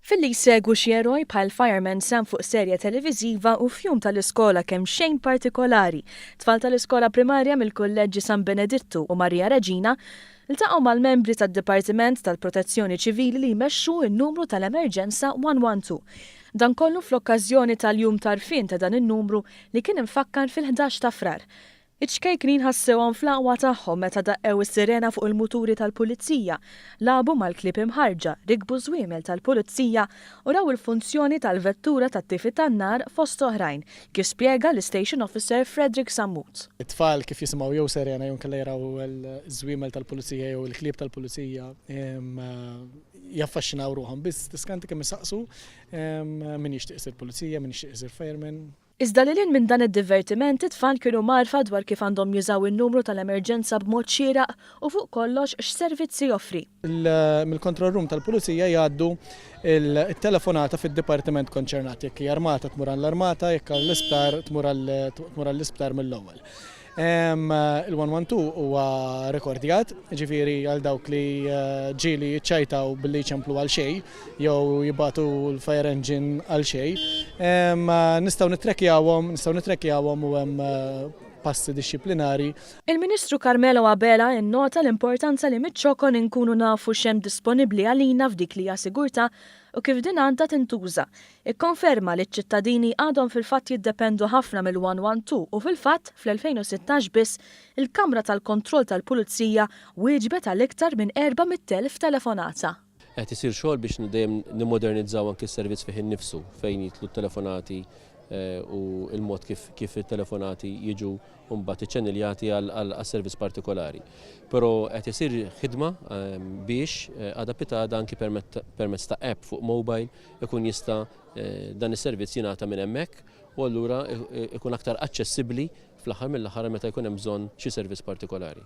Filli jsegwu xi eroj bħal Fireman Sam fuq serje televiżiva u f'jum tal-iskola kemxejn partikolari, tfal tal-iskola primarja mill-Kulleġġi San Benedittu u Maria Reġina ltaqgħu mal-membri tad-Dipartiment tal-Protezzjoni Ċivili li jmexxu n-numru tal-emerġenza 112. Dan kollu fl-okkażjoni tal-Jum t'Għarfien ta' dan in-numru li kien imfakkar fil-11 ta' Frar. Iċ-ċkejknin ħassewhom fl-aqwa tagħhom meta daqqew is-sirena fuq il-muturi tal-pulizija, lagħbu mal-klieb imħarrġa, rikbu żwiemel tal-pulizija u raw il-funzjoni tal-vettura tat-tifi tan-nar fost oħrajn, kif spjega l-Istation Officer Frederick Sammut. It-tfal kif jisimgħu jew sirena jew inkella jaraw iż-żwiemel tal-pulizija jew il-klieb tal-pulizija jaffaxxinaw ruħhom. Biss tiskanti kemm isaqsu min jixtieq isir pulizija, min jixtieq isir fireman. Iżda lil hinn minn dan id-divertiment, it-tfal kienu mgħarrfa dwar kif għandhom jużaw in-numru tal-emerġenza b'mod xieraq u fuq kollox x'servizzi joffri. Mill-control room tal-Pulizija jgħaddu t-telefonata fid-dipartiment konċernat. Jekk hi armata tmur għall-armata, jekk għall-isptar tmur għall-isptar mill-ewwel. Il-112 huwa rekordjat, jiġifieri għal dawk li ġieli jiċċajtaw billi jċemplu għal xejn jew jibagħtu l-fire engine għal xejn, nistgħu nittrekkjawhom, nistgħu nittrekkjawhom u hemm passi dixxiplinari. Il-Ministru Carmelo Abela innota l-importanza li miċ-ċokon inkunu nafu x'hemm disponibbli għalina f'dik li hija sigurtà u kif din għandha tintuża. Ikkonferma li ċ-ċittadini għadhom fil-fatt jiddependu ħafna mill-112 u fil-fatt, fl-2016 biss, il-Kamra tal-Kontroll tal-Pulizija wieġbet għal iktar minn 400,000 telefonata. Qed isir xogħol biex dejjem nimmodernizzaw anki s-servizz fih innifsu fejn jidħlu t-telefonati u l-mod kif it-telefonati jiġu mbagħad iċċeniljati għal servizz partikolari. Però qed isir ħidma biex għada pitgħada anki permezz ta' app fuq mobile ikun jista' dan is-servizz jingħata minn hemmhekk u allura ikun aktar aċċessibbli fl-aħħar mill-aħħar meta jkun hemm bżonn xi servizz partikolari.